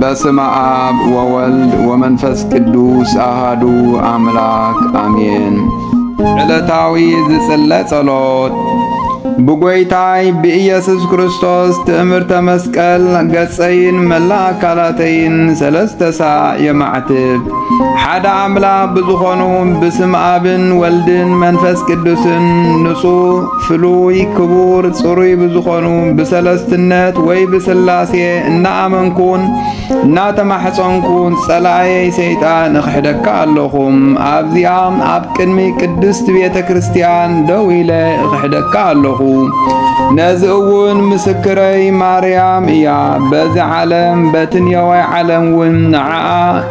በስመ አብ ወወልድ ወመንፈስ ቅዱስ አሃዱ አምላክ አሜን። ዕለታዊ ዝጽለ ጸሎት። ብጎይታይ ብኢየሱስ ክርስቶስ ትእምርተ መስቀል ገጸይን መላእ ኣካላተይን ሰለስተ ሳዕ የማዕትብ። ሓደ ኣምላኽ ብዝኾኑ ብስም ኣብን ወልድን መንፈስ ቅዱስን ንጹህ፣ ፍሉይ፣ ክቡር፣ ጽሩይ ብዝኾኑ ብሰለስትነት ወይ ብስላሴ እናኣመንኩን እናተማሕጸንኩን ጸላእየይ ሰይጣን እኽሕደካ ኣለኹ። ኣብዚኣ ኣብ ቅድሚ ቅድስት ቤተ ክርስቲያን ደው ኢለ እኽሕደካ ኣለኹ። ነዚ እውን ምስክረይ ማርያም እያ። በዚ ዓለም በቲ ኔዋይ ዓለም እውን ንዓኣ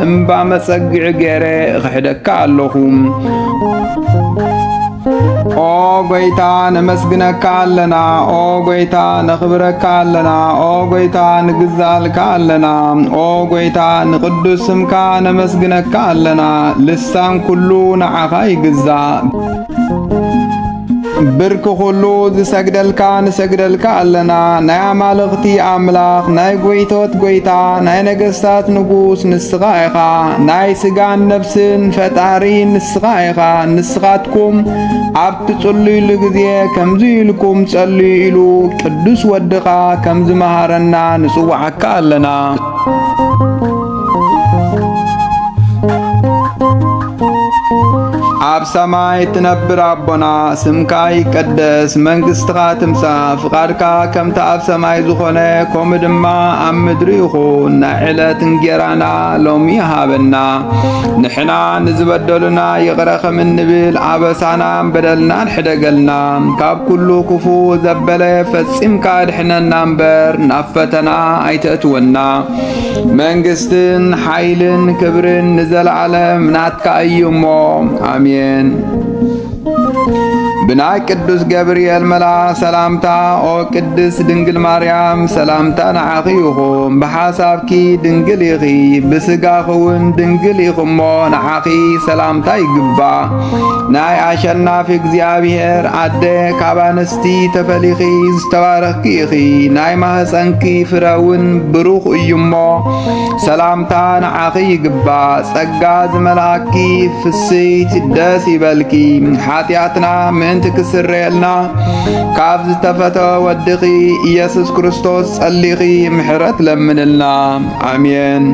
እምባ መጸግዒ ገይረ እኽሕደካ ኣለኹ። ኦ ጎይታ ነመስግነካ ኣለና፣ ኦ ጎይታ ነኽብረካ ኣለና፣ ኦ ጎይታ ንግዛልካ ኣለና፣ ኦ ጎይታ ንቅዱስ ስምካ ነመስግነካ ኣለና። ልሳን ኩሉ ንዓኻ ይግዛእ። ብርኪ ኩሉ ዝሰግደልካ ንሰግደልካ ኣለና። ናይ ኣማልኽቲ ኣምላኽ፣ ናይ ጎይቶት ጎይታ፣ ናይ ነገስታት ንጉስ ንስኻ ኢኻ። ናይ ስጋን ነፍስን ፈጣሪ ንስኻ ኢኻ። ንስኻትኩም ኣብ ትጽልዩሉ ግዜ ከምዚ ኢልኩም ጸልዩ ኢሉ ቅዱስ ወድኻ ከም ዝመሃረና ንጽውዓካ ኣለና። ኣብ ሰማይ እትነብር ኣቦና፣ ስምካ ይቀደስ፣ መንግስትኻ ትምጻእ፣ ፍቓድካ ከምቲ ኣብ ሰማይ ዝኾነ፣ ከምኡ ድማ ኣብ ምድሪ ይኹን። ናይ ዕለት እንጌራና ሎሚ ሃበና። ንሕና ንዝበደሉና ይቕረ ከም እንብል፣ ኣበሳናን በደልናን ሕደገልና። ካብ ኩሉ ክፉ ዘበለ ፈጺምካ ኣድሕነና እምበር፣ ናብ ፈተና ኣይተእትወና። መንግስትን ሓይልን ክብርን ንዘለዓለም ናትካ እዩ እሞ፣ ኣሜን። ብናይ ቅዱስ ገብርኤል መልኣኽ ሰላምታ፣ ኦ ቅድስት ድንግል ማርያም፣ ሰላምታ ንዓኺ ይኹን። ብሓሳብኪ ድንግል ኢኺ፣ ብስጋኺ እውን ድንግል ኢኺ እሞ፣ ንዓኺ ሰላምታ ይግባእ። ናይ ኣሸናፊ እግዚኣብሔር ኣደ፣ ካብ ኣንስቲ ተፈሊኺ ዝተባረኽኪ ኢኺ። ናይ ማህፀንኪ ፍረ እውን ብሩኽ እዩ እሞ፣ ሰላምታ ንዓኺ ይግባእ። ጸጋ ዝመልኣኪ ፍስይቲ ደስ ይበልኪ። ሓጢኣትና ምእንቲ ክስረየልና፣ ካብ ዝተፈተወ ወድኺ ኢየሱስ ክርስቶስ ጸሊኺ ምሕረት ለምንልና። ኣሜን።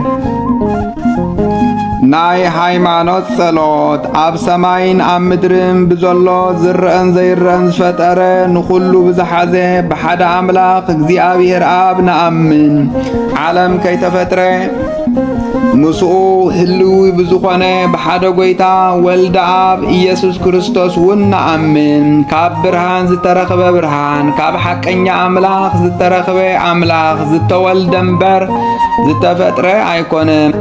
ናይ ሃይማኖት ጸሎት። ኣብ ሰማይን ኣብ ምድርን ብዘሎ ዝረአን ዘይረአን ዝፈጠረ፣ ንኹሉ ብዝሓዘ ብሓደ ኣምላኽ እግዚኣብሔር ኣብ ንኣምን። ዓለም ከይተፈጥረ ምስኡ ህልዊ ብዝኾነ ብሓደ ጎይታ ወልደ ኣብ ኢየሱስ ክርስቶስ እውን ንኣምን። ካብ ብርሃን ዝተረኽበ ብርሃን፣ ካብ ሓቀኛ ኣምላኽ ዝተረኽበ ኣምላኽ፣ ዝተወልደ እምበር ዝተፈጥረ ኣይኮነን።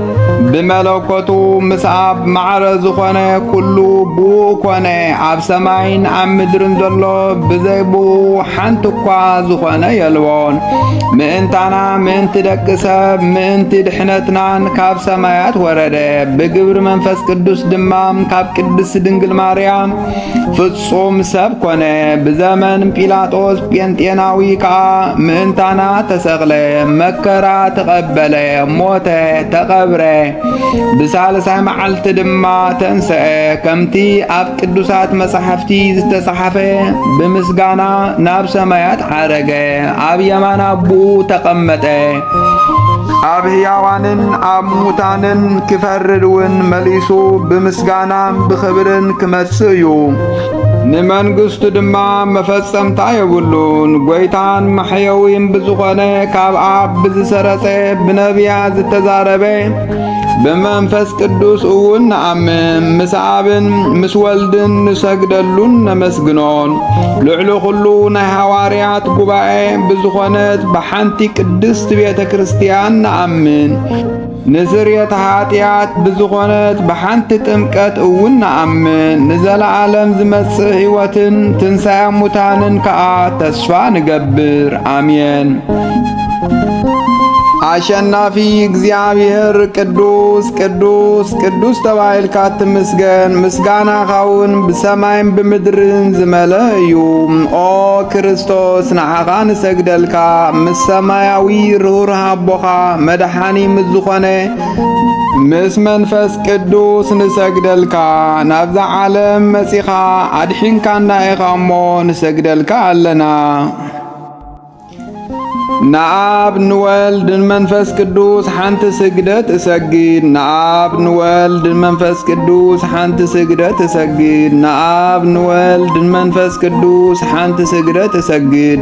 ብመለኮቱ ምስ ኣብ ማዕረ ዝኾነ ኩሉ ብኡ ኮነ። ኣብ ሰማይን ኣብ ምድርን ዘሎ ብዘይ ብኡ ሓንቲ እኳ ዝኾነ የልቦን። ምእንታና፣ ምእንቲ ደቂ ሰብ፣ ምእንቲ ድሕነትናን ካብ ሰማያት ወረደ። ብግብሪ መንፈስ ቅዱስ ድማ ካብ ቅድስት ድንግል ማርያም ፍጹም ሰብ ኮነ። ብዘመን ጲላጦስ ጴንጤናዊ ከኣ ምእንታና ተሰቕለ፣ መከራ ተቐበለ፣ ሞተ፣ ተቐብረ። ብሳልሳይ መዓልቲ ድማ ተንስአ። ከምቲ ኣብ ቅዱሳት መጻሕፍቲ ዝተጻሕፈ፣ ብምስጋና ናብ ሰማያት ዓረገ፣ ኣብ የማን ኣቦኡ ተቐመጠ። ኣብ ህያዋንን ኣብ ሙታንን ክፈርድ እውን መሊሱ ብምስጋናን ብኽብርን ክመጽእ እዩ። ንመንግስቱ ድማ መፈጸምታ የብሉን። ጎይታን መሕየዊን ብዝኾነ፣ ካብ ኣብ ብዝሰረጸ፣ ብነቢያት ዝተዛረበ፣ ብመንፈስ ቅዱስ እውን ንኣምን፣ ምስ ኣብን ምስ ወልድን ንሰግደሉን ነመስግኖን። ልዕሊ ኩሉ ናይ ሃዋርያት ጉባኤ ብዝኾነት ብሓንቲ ቅድስት ቤተ ክርስቲያን ንኣምን። ንስርየት ኃጢኣት ብዝኾነት ብሓንቲ ጥምቀት እውን ንኣምን፣ ንዘለዓለም ዝመጽእ ሕይወትን ትንሣኤ ሙታንን ከኣ ተስፋ ንገብር። ኣሜን። ኣሸናፊ እግዚኣብሔር ቅዱስ፣ ቅዱስ፣ ቅዱስ ተባሂልካ ትምስገን፣ ምስጋናኻ እውን ብሰማይን ብምድርን ዝመልአ እዩ። ኦ ክርስቶስ፣ ንዓኻ ንሰግደልካ፣ ምስ ሰማያዊ ርሁር ኣቦኻ መድሓኒ ምስ ዝኾነ ምስ መንፈስ ቅዱስ ንሰግደልካ። ናብዛ ዓለም መጺኻ ኣድሒንካና ኢኻ እሞ ንሰግደልካ ኣለና። ንኣብ ንወልድ ንመንፈስ ቅዱስ ሓንቲ ስግደት እሰግድ። ንኣብ ንወልድ ንመንፈስ ቅዱስ ሓንቲ ስግደት እሰግድ። ንኣብ ንወልድ ንመንፈስ ቅዱስ ሓንቲ ስግደት እሰግድ።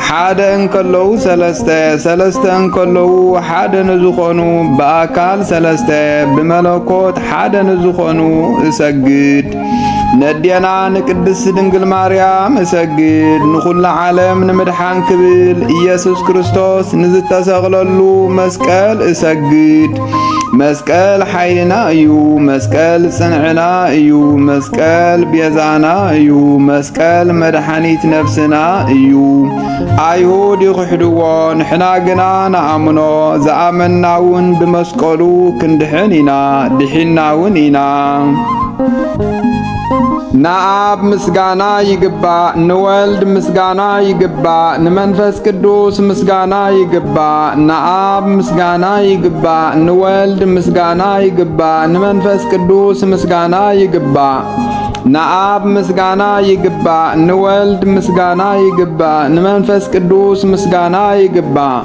ሓደ እንከለዉ ሰለስተ፣ ሰለስተ እንከለዉ ሓደ ንዝኾኑ፣ ብኣካል ሰለስተ፣ ብመለኮት ሓደ ንዝኾኑ እሰግድ። ነዴና ንቅድስት ድንግል ማርያም እሰግድ። ንኹሉ ዓለም ንምድሓን ክብል ኢየሱስ ክርስቶስ ንዝተሰቕለሉ መስቀል እሰግድ። መስቀል ሓይልና እዩ። መስቀል ጽንዕና እዩ። መስቀል ቤዛና እዩ። መስቀል መድሓኒት ነፍስና እዩ። ኣይሁድ ይኽሕድዎ፣ ንሕና ግና ንኣምኖ። ዝኣመንና እውን ብመስቀሉ ክንድሕን ኢና፣ ድሒንና እውን ኢና። ንኣብ ምስጋና ይግባእ፣ ንወልድ ምስጋና ይግባእ፣ ንመንፈስ ቅዱስ ምስጋና ይግባእ። ንኣብ ምስጋና ይግባእ፣ ንወልድ ምስጋና ይግባእ፣ ንመንፈስ ቅዱስ ምስጋና ይግባእ። ንኣብ ምስጋና ይግባእ፣ ንወልድ ምስጋና ይግባእ፣ ንመንፈስ ቅዱስ ምስጋና ይግባእ።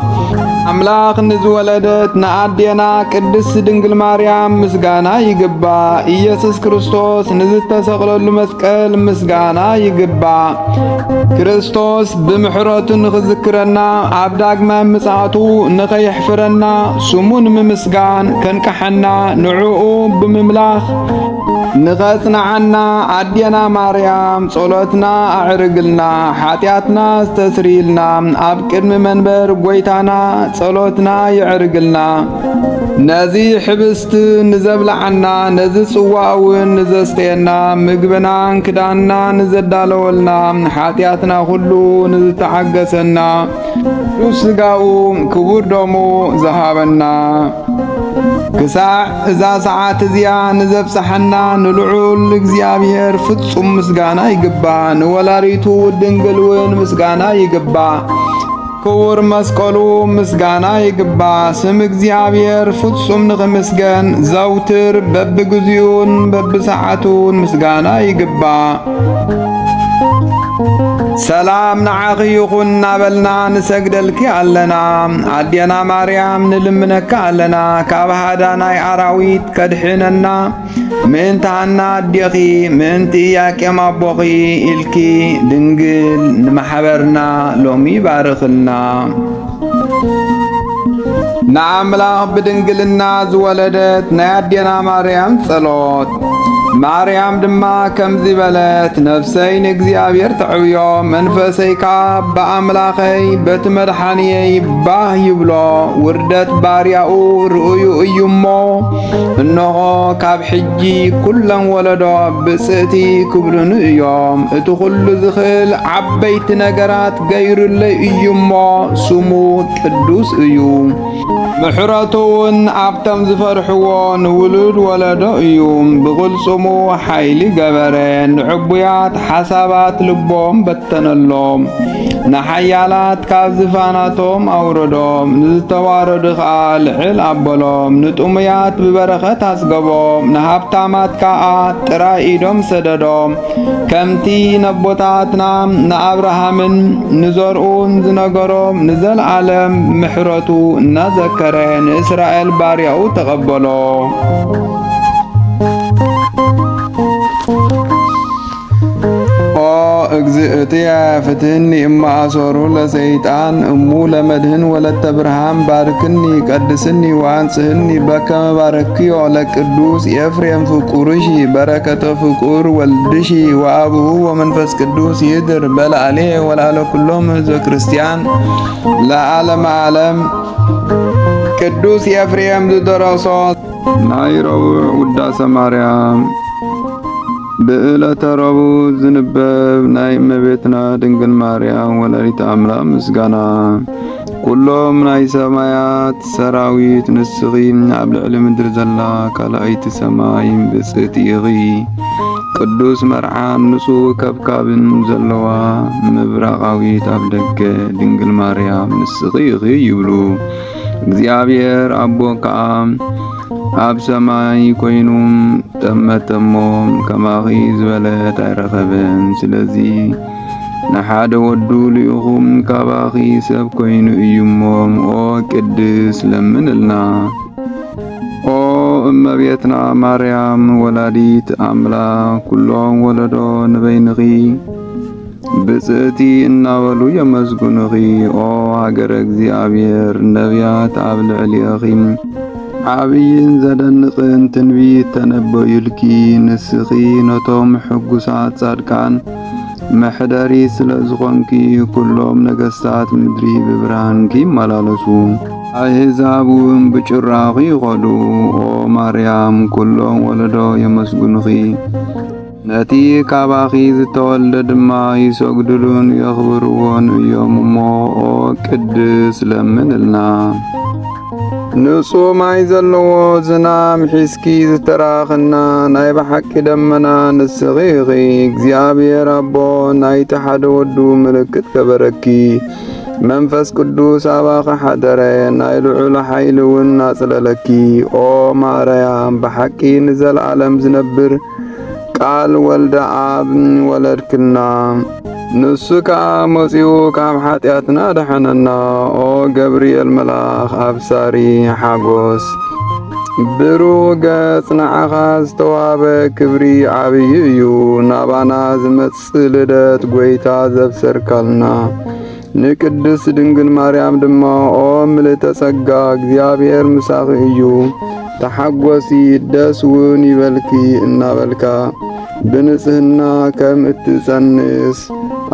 ኣምላኽ ንዝወለደት ንኣዴና ቅድስት ድንግል ማርያም ምስጋና ይግባእ። ኢየሱስ ክርስቶስ ንዝተሰቕለሉ መስቀል ምስጋና ይግባእ። ክርስቶስ ብምሕረቱ ንኽዝክረና፣ ኣብ ዳግማይ ምጽኣቱ ንኸየሕፍረና፣ ስሙ ንምምስጋን ከንቅሓና፣ ንዕኡ ብምምላኽ ንኸጽንዓና ኣዴና ማርያም ጸሎትና ኣዕርግልና፣ ሓጢኣትና ኣስተስርይልና፣ ኣብ ቅድሚ መንበር ጐይታና ጸሎትና የዕርግልና። ነዚ ሕብስት ንዘብልዓና፣ ነዚ ጽዋ እውን ንዘስተየና፣ ምግብናን ክዳንናን ንዘዳለወልና፣ ሓጢኣትና ኩሉ ንዝተዓገሰና፣ ቅዱስ ሥጋኡ ክቡር ደሙ ዝሃበና፣ ክሳዕ እዛ ሰዓት እዚኣ ንዘብጽሓና ንልዑል እግዚኣብሔር ፍጹም ምስጋና ይግባእ። ንወላዲቱ ድንግል እውን ምስጋና ይግባእ። ክቡር መስቀሉ ምስጋና ይግባእ። ስም እግዚኣብሔር ፍጹም ንኽምስገን ዘውትር በብግዚኡን በብሰዓቱን ምስጋና ይግባእ። ሰላም ንዓኺ ይኹን እናበልና ንሰግደልኪ ኣለና። ኣዴና ማርያም ንልምነካ ኣለና። ካብ ሃዳናይ ኣራዊት ከድሕነና ምእንቲ ሃና ኣዴኺ፣ ምእንቲ ኢያቄም ኣቦኺ ኢልኪ ድንግል ንማሕበርና ሎሚ ባርኽልና። ንኣምላኽ ብድንግልና ዝወለደት ናይ ኣዴና ማርያም ጸሎት። ማርያም ድማ ከምዚ በለት፣ ነፍሰይ ንእግዚኣብሔር ተዕብዮ፣ መንፈሰይ ከኣ ብኣምላኸይ በቲ መድሓንየይ ባህ ይብሎ። ውርደት ባርያኡ ርእዩ እዩ እሞ፣ እንሆ ካብ ሕጂ ኩለን ወለዶ ብጽእቲ ክብሉኒ እዮም። እቲ ኩሉ ዝኽእል ዓበይቲ ነገራት ገይሩለይ እዩ እሞ፣ ስሙ ቅዱስ እዩ። ምሕረቱ እውን ኣብቶም ዝፈርሕዎ ንውሉድ ወለዶ እዩ። ብቕልጽሙ ሓይሊ ገበረ፣ ንዕቡያት ሓሳባት ልቦም በተነሎም። ንሓያላት ካብ ዝፋናቶም ኣውረዶም፣ ንዝተዋረዱ ኸኣ ልዕል ኣበሎም። ንጥሙያት ብበረኸት ኣጽገቦም፣ ንሃብታማት ከኣ ጥራይ ኢዶም ሰደዶም። ከምቲ ነቦታትና ንኣብርሃምን ንዘርኡን ዝነገሮም፣ ንዘለኣለም ምሕረቱ እናዘከረ ንእስራኤል ባርያኡ ተቐበሎ። ኦ እግዝእትየ፣ ፍትህኒ እመ ኣሰሩ ለሰይጣን፣ እሙ ለመድህን ወለተ ብርሃን፣ ባርክኒ፣ ቀድስኒ፣ ወአንጽህኒ፣ በከመ ባረክዮ ለቅዱስ ኤፍሬም ፍቁርሺ፣ በረከተ ፍቁር ወልድሺ፣ ወአብሁ ወመንፈስ ቅዱስ ይድር በላዕሌ ወላዕለ ኩሎም ህዝበ ክርስቲያን ለዓለመ ዓለም። ቅዱስ ኤፍሬም ዝደረሶ ናይ ረቡዕ ውዳሴ ማርያም። ብዕለተ ረቡዕ ዝንበብ ናይ እመቤትና ድንግል ማርያም ወላዲተ ኣምላኽ ምስጋና። ኩሎም ናይ ሰማያት ሰራዊት ንስኺ ኣብ ልዕሊ ምድሪ ዘላ ካልኣይቲ ሰማይ ብጽእቲ ኢኺ። ቅዱስ መርዓን ንጹህ ከብካብን ዘለዋ ምብራቓዊት ኣፍደገ ድንግል ማርያም ንስኺ ኢኺ ይብሉ። እግዚኣብሔር ኣቦ ከኣ ኣብ ሰማይ ኮይኑ ጠመተ እሞ ከማኺ ዝበለት ኣይረኸበን። ስለዚ ንሓደ ወዱ ልኢኹ ካባኺ ሰብ ኮይኑ እዩ እሞ፣ ኦ ቅድስ ለምንልና። ኦ እመቤትና ማርያም ወላዲት ኣምላኽ፣ ኩሎም ወለዶ ንበይንኺ ብጽእቲ እናበሉ የመስግኑኺ። ኦ ሃገረ እግዚኣብሔር፣ ነቢያት ኣብ ልዕሌኺ ዓብይን ዘደንቕን ትንቢት ተነበዩልኪ። ንስኺ ነቶም ሕጉሳት ጻድቃን መሕደሪ ስለ ዝኾንኪ፣ ኩሎም ነገስታት ምድሪ ብብርሃንኪ ይመላለሱ፣ ኣህዛብ እውን ብጭራኺ ይኸዱ። ኦ ማርያም፣ ኩሎም ወለዶ የመስግኑኺ፣ ነቲ ካባኺ ዝተወልደ ድማ ይሰግዱሉን የኽብርዎን እዮም እሞ፣ ኦ ቅድስ ለምንልና። ንጹህ ማይ ዘለዎ ዝናም ሒዝኪ ዝተራኸና ናይ ብሓቂ ደመና ንስኺ ኢኺ። እግዚኣብሔር ኣቦ ናይቲ ሓደ ወዱ ምልክት ገበረኪ። መንፈስ ቅዱስ ኣባኺ ሓደረ፣ ናይ ልዑል ሓይሊ እውን ኣጽለለኪ። ኦ ማርያም፣ ብሓቂ ንዘለዓለም ዝነብር ቃል ወልደ ኣብ ወለድክልና። ንሱ ከኣ መጺኡ ካብ ሓጢኣትና ደሐነና። ኦ ገብርኤል መልኣኽ ኣብሳሪ ሓጎስ፣ ብሩህ ገጽ ንዓኻ ዝተዋህበ ክብሪ ዓብዪ እዩ። ናባና ዝመጽእ ልደት ጐይታ ዘብሰርካልና። ንቅድስት ድንግል ማርያም ድማ፣ ኦ ምልእተ ጸጋ፣ እግዚኣብሔር ምሳኺ እዩ፣ ተሓጎሲ፣ ደስ እውን ይበልኪ እናበልካ፣ ብንጽህና ከም እትጸንስ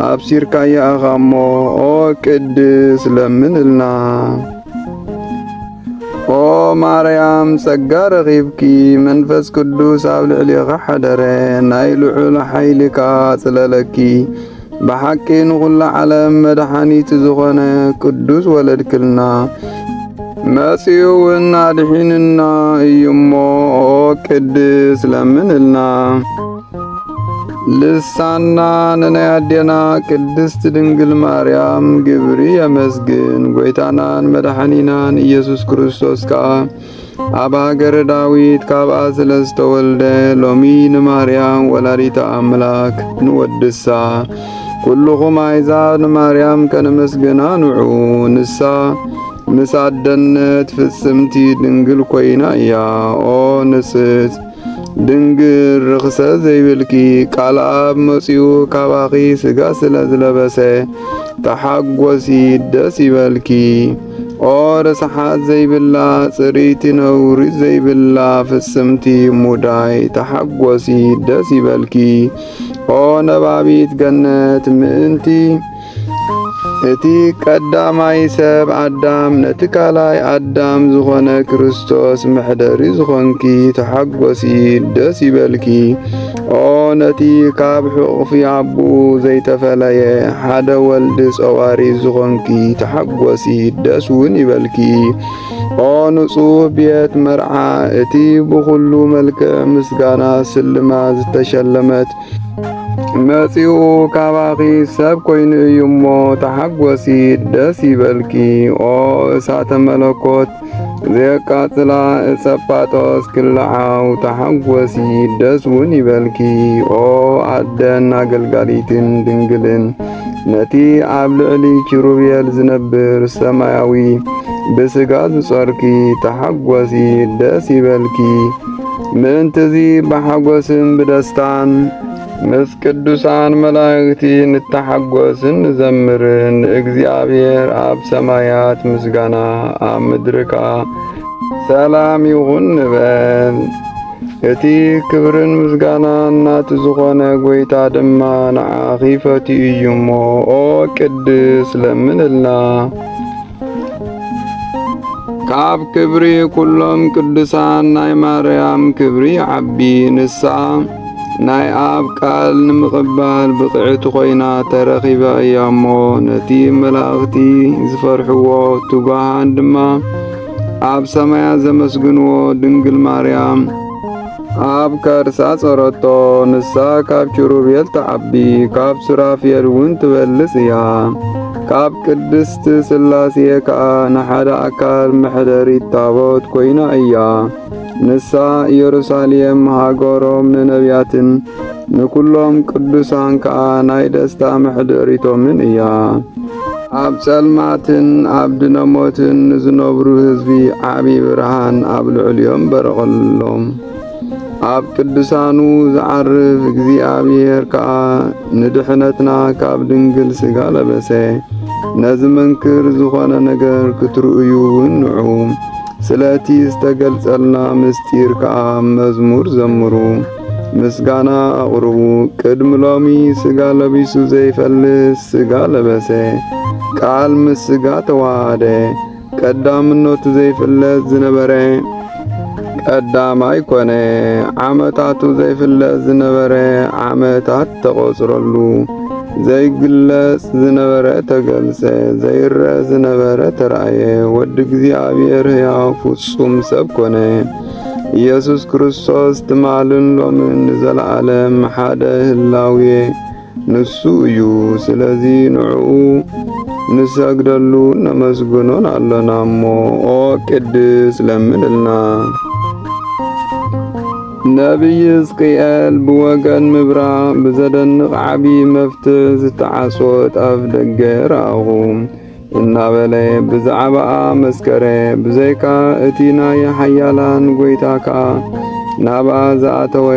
ኣብሲርካያ ኢኻ እሞ፣ ኦ ቅድስ፣ ለምንልና። ኦ ማርያም፣ ጸጋ ረኺብኪ፣ መንፈስ ቅዱስ ኣብ ልዕሌኻ ሓደረ፣ ናይ ልዑል ሓይሊ ከኣ ጽለለኪ። ብሓቂ ንኹላ ዓለም መድሓኒት ዝኾነ ቅዱስ ወለድክልና። መጺኡ እውን ኣድሒንና እዩ እሞ፣ ኦ ቅድስ፣ ለምንልና። ልሳና ንናይ ኣዴና ቅድስት ድንግል ማርያም ግብሪ የመስግን። ጐይታናን መድሓኒናን ኢየሱስ ክርስቶስ ከኣ ኣብ ሃገረ ዳዊት ካብኣ ስለ ዝተወልደ፣ ሎሚ ንማርያም ወላዲተ ኣምላክ ንወድሳ። ኩልኹም ኣሕዛብ ንማርያም ከነመስግና ንዑ። ንሳ ምስ ኣደነት ፍጽምቲ ድንግል ኮይና እያ። ኦ ንጽሕት ድንግል ርኽሰት ዘይብልኪ፣ ቃል ኣብ መጺኡ ካባኺ ስጋ ስለ ዝለበሰ፣ ተሓጎሲ፣ ደስ ይበልኪ። ኦ ርስሓት ዘይብላ፣ ጽርይቲ ነውሪ ዘይብላ፣ ፍጽምቲ ሙዳይ፣ ተሓጎሲ፣ ደስ ይበልኪ። ኦ ነባቢት ገነት፣ ምእንቲ እቲ ቀዳማይ ሰብ ኣዳም ነቲ ካልኣይ ኣዳም ዝኾነ ክርስቶስ መሕደሪ ዝኾንኪ፣ ተሓጎሲ፣ ደስ ይበልኪ። ኦ ነቲ ካብ ሕቑፊ ኣቦኡ ዘይተፈለየ ሓደ ወልድ ጸዋሪ ዝኾንኪ፣ ተሓጎሲ፣ ደስ እውን ይበልኪ። ኦ ንጹህ ቤት መርዓ፣ እቲ ብኹሉ መልክዕ ምስጋና ስልማ ዝተሸለመት፣ መጺኡ ካባኺ ሰብ ኮይኑ እዩ እሞ፣ ተሓጎሲ፣ ደስ ይበልኪ። ኦ እሳተ መለኮት ዘየቃጽላ እጸ ጳጦስ ክልዓው፣ ተሓጎሲ፣ ደስ እውን ይበልኪ። ኦ ኣደን ኣገልጋሊትን ድንግልን፣ ነቲ ኣብ ልዕሊ ኪሩቤል ዝነብር ሰማያዊ ብስጋ ዝጾርኪ፣ ተሓጎሲ፣ ደስ ይበልኪ። ምእንትዚ ብሓጎስን ብደስታን ምስ ቅዱሳን መላእክቲ ንተሓጎስን ንዘምርን፣ ንእግዚኣብሔር ኣብ ሰማያት ምስጋና፣ ኣብ ምድሪ ከኣ ሰላም ይኹን ንበል። እቲ ክብርን ምስጋናን ናቱ ዝኾነ ጐይታ ድማ ንዓኺ ፈትዩ እዩ እሞ፣ ኦ ቅድስት፣ ለምንልና። ካብ ክብሪ ኩሎም ቅዱሳን ናይ ማርያም ክብሪ ይዓቢ። ንሳ ናይ ኣብ ቃል ንምቕባል ብቕዕቲ ኮይና ተረኺባ እያ እሞ፣ ነቲ መላእኽቲ ዝፈርሕዎ፣ ትጉሃን ድማ ኣብ ሰማያት ዘመስግንዎ ድንግል ማርያም ኣብ ከርሳ ጸረቶ። ንሳ ካብ ኪሩቤል ትዓቢ፣ ካብ ሱራፌል እውን ትበልጽ እያ። ካብ ቅድስት ሥላሴ ከኣ ንሓደ ኣካል መሕደሪት ታቦት ኮይና እያ። ንሳ ኢየሩሳሌም ሃገሮም ንነቢያትን ንኩሎም ቅዱሳን ከኣ ናይ ደስታ መሕደሪቶምን እያ። ኣብ ጸልማትን ኣብ ድነሞትን ንዝነብሩ ህዝቢ ዓቢ ብርሃን ኣብ ልዕሊኦም በረቐሎም። ኣብ ቅዱሳኑ ዝዓርፍ እግዚኣብሔር ከኣ ንድሕነትና ካብ ድንግል ሥጋ ለበሰ። ነዚ መንክር ዝኾነ ነገር ክትርእዩ እውን ንዑ። ስለ እቲ ዝተገልጸልና ምስጢር ከኣ መዝሙር ዘምሩ፣ ምስጋና ኣቕርቡ። ቅድሚ ሎሚ ሥጋ ለቢሱ ዘይፈልስ ሥጋ ለበሰ፣ ቃል ምስ ሥጋ ተዋሃደ። ቀዳምነቱ ዘይፍለጥ ዝነበረ ቀዳማይ ኮነ። ዓመታቱ ዘይፍለጥ ዝነበረ ዓመታት ተቖጽረሉ። ዘይግለጽ ዝነበረ ተገልጸ፣ ዘይረአ ዝነበረ ተራእየ። ወዲ እግዚኣብሔር ሕያው ፍጹም ሰብ ኮነ። ኢየሱስ ክርስቶስ ትማልን ሎምን ንዘለዓለም ሓደ ህላዌ ንሱ እዩ። ስለዚ ንዕኡ ንሰግደሉ ነመስግኖን ኣለና እሞ፣ ኦ ቅድስ ለምንልና። ነቢይ ሕዝቅኤል ብወገን ምብራቕ ብዘደንቕ ዓቢ መፍትሕ ዝተዓጽወት ኣፍ ደገ ረኣኹ። እናበለ ብዛዕባኣ መስከረ። ብዘይካ እቲ ናይ ሓያላን ጐይታ ከኣ ናብኣ ዝኣተወ፣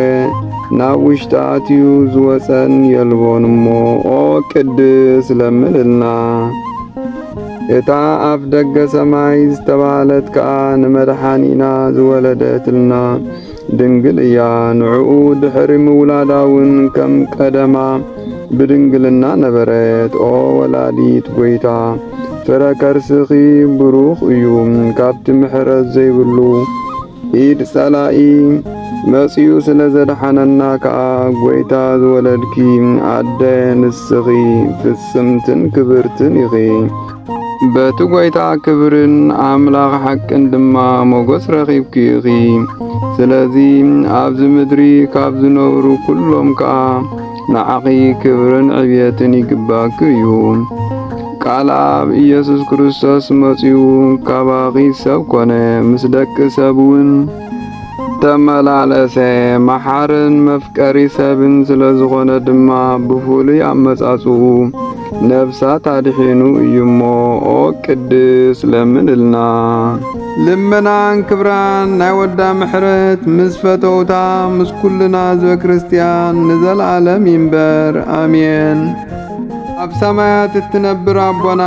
ናብ ውሽጢ ኣትዩ ዝወጸን የልቦን እሞ፣ ኦ ቅድስ ለምንልና። እታ ኣፍ ደገ ሰማይ ዝተባህለት ከኣ ንመድሓኒና ዝወለደትልና ድንግል እያ። ንዕኡ ድሕሪ ምውላዳ እውን ከም ቀደማ ብድንግልና ነበረት። ኦ ወላዲት ጐይታ፣ ፍረ ከርስኺ ብሩኽ እዩ፣ ካብቲ ምሕረት ዘይብሉ ኢድ ጸላኢ መጺኡ ስለ ዘድሓነና ከኣ ጐይታ ዝወለድኪ ኣደ ንስኺ ፍጽምትን ክብርትን ኢኺ። በቲ ጐይታ ክብርን ኣምላኽ ሓቅን ድማ ሞገስ ረኺብኪ ኢኺ። ስለዚ ኣብዚ ምድሪ ካብ ዝነብሩ ኩሎም ከኣ ንዓኺ ክብርን ዕብየትን ይግባእኪ እዩ። ቃል ኣብ ኢየሱስ ክርስቶስ መጺኡ ካባኺ ሰብ ኮነ፣ ምስ ደቂ ሰብ እውን ተመላለሰ። መሓርን መፍቀሪ ሰብን ስለ ዝኾነ ድማ ብፍሉይ ኣመጻጽኡ ነፍሳት ኣድሒኑ እዩ እሞ፣ ኦ ቅድስ ለምንልና። ልመናን ክብራን ናይ ወዳ ምሕረት ምስ ፈተውታ ምስ ኩልና ህዝበ ክርስትያን ንዘለዓለም ይንበር። ኣሜን። ኣብ ሰማያት እትነብር ኣቦና፣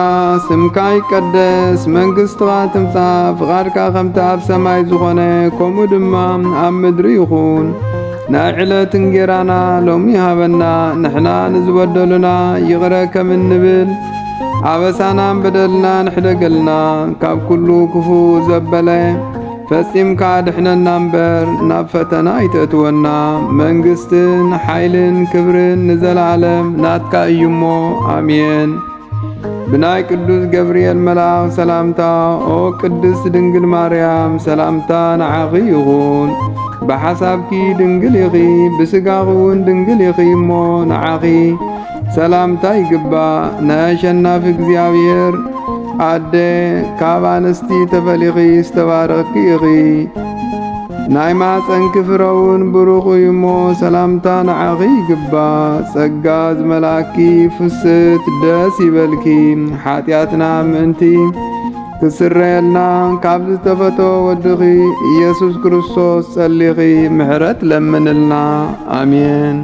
ስምካ ይቀደስ፣ መንግስትኻ ትምጻእ፣ ፍቓድካ ከምቲ ኣብ ሰማይ ዝኾነ፣ ከምኡ ድማ ኣብ ምድሪ ይኹን። ናይ ዕለት እንጌራና ሎሚ ሃበና፣ ንሕና ንዝበደሉና ይቕረ ከም እንብል፣ ኣበሳናን በደልናን ሕደገልና፣ ካብ ኩሉ ክፉእ ዘበለ ፈጺምካ ኣድሕነና እምበር፣ ናብ ፈተና ኣይተእትወና። መንግስትን ሓይልን ክብርን ንዘለዓለም ናትካ እዩ እሞ፣ ኣሜን። ብናይ ቅዱስ ገብርኤል መልኣኽ ሰላምታ፣ ኦ ቅድስት ድንግል ማርያም፣ ሰላምታ ንዓኺ ይኹን። ብሓሳብኪ ድንግል ኢኺ፣ ብስጋኺ እውን ድንግል ኢኺ እሞ፣ ንዓኺ ሰላምታ ይግባእ። ናይ ኣሸናፊ እግዚኣብሔር ኣደ፣ ካብ ኣንስቲ ተፈሊኺ ዝተባረኽኪ ኢኺ። ናይ ማፀንኪ ፍረ እውን ብሩኽ እዩ እሞ፣ ሰላምታ ንዓኺ ይግባእ። ጸጋ ዝመልኣኪ ፍስሕቲ ደስ ይበልኪ። ሓጢኣትና ምእንቲ ክስረየልና፣ ካብ ዝተፈተወ ወድኺ ኢየሱስ ክርስቶስ ጸሊኺ ምሕረት ለምንልና። ኣሜን።